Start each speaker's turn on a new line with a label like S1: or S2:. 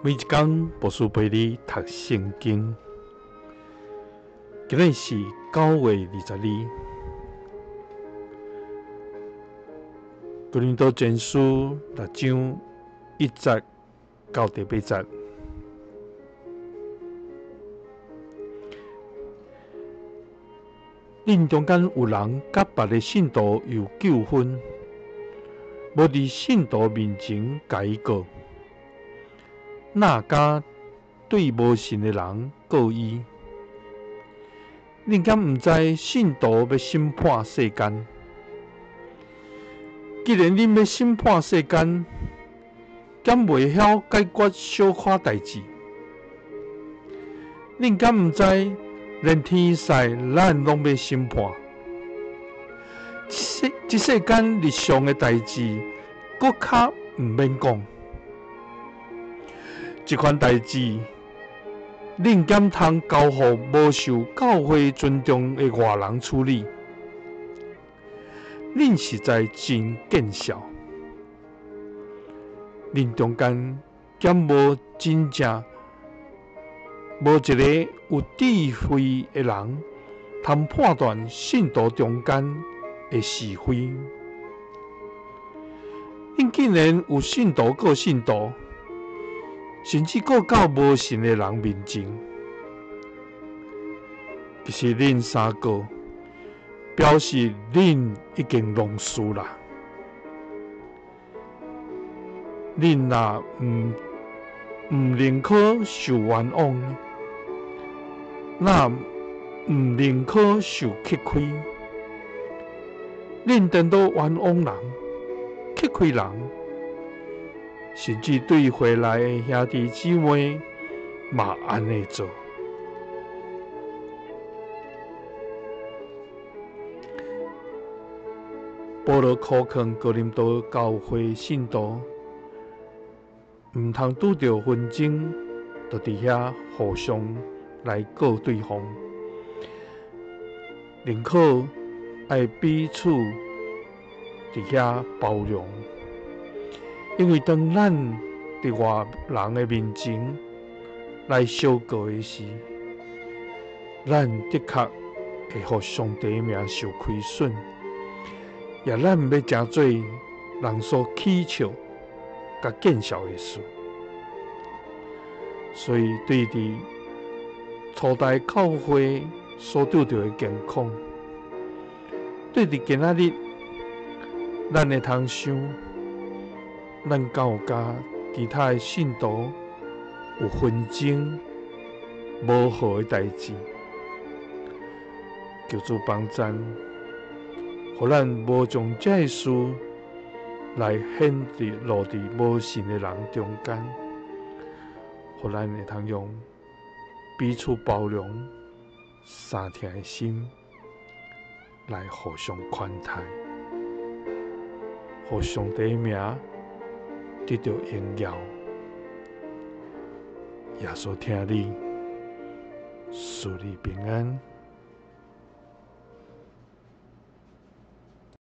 S1: 每一工牧師陪你讀聖經。今日是9月22。哥林多前書6章1節到第8節。恁中間有人佮別个信徒有糾紛，無佇信徒面前共伊告，哪敢對無信的人告伊？恁敢毋知信徒欲審判世間？既然恁欲審判世間，敢袂曉解決小可代誌？恁敢毋知連天使咱攏欲審判？這世間日常的代誌，閣較毋免講。這款代誌，恁敢通交予無受教會尊重的外人處理？恁實在真見笑！恁中間敢無真正無一个有智慧的人，通判斷信徒中間的是非？恁竟然有信徒告信徒，甚至告到無信的人面前。其實恁三告，表示恁已經弄輸啦。恁若毋寧可受冤枉，若毋寧可受吃虧，恁顛倒冤枉人、吃虧人，甚至對會內的兄弟姊妹嘛按呢做。保羅苦勸哥林多教會信徒，毋通拄著紛爭，就佇遐互相來告對方，寧可愛彼此佇遐包容，因為當咱佇外人的面前來相告的時，咱的確會予上帝的名受虧損，也咱欲成做人所恥笑佮見笑的事。所以對佇初代教會所拄著的情況，對佇今仔日，咱會通想，咱敢有佮其他的信徒有紛爭、無和的代誌？求主幫贊，予咱無將這个事來顯佇落佇無信的人中間，予咱會通用彼此包容、相疼的心來互相寬待，予上帝的名得著榮耀。耶穌疼你，賜你平安。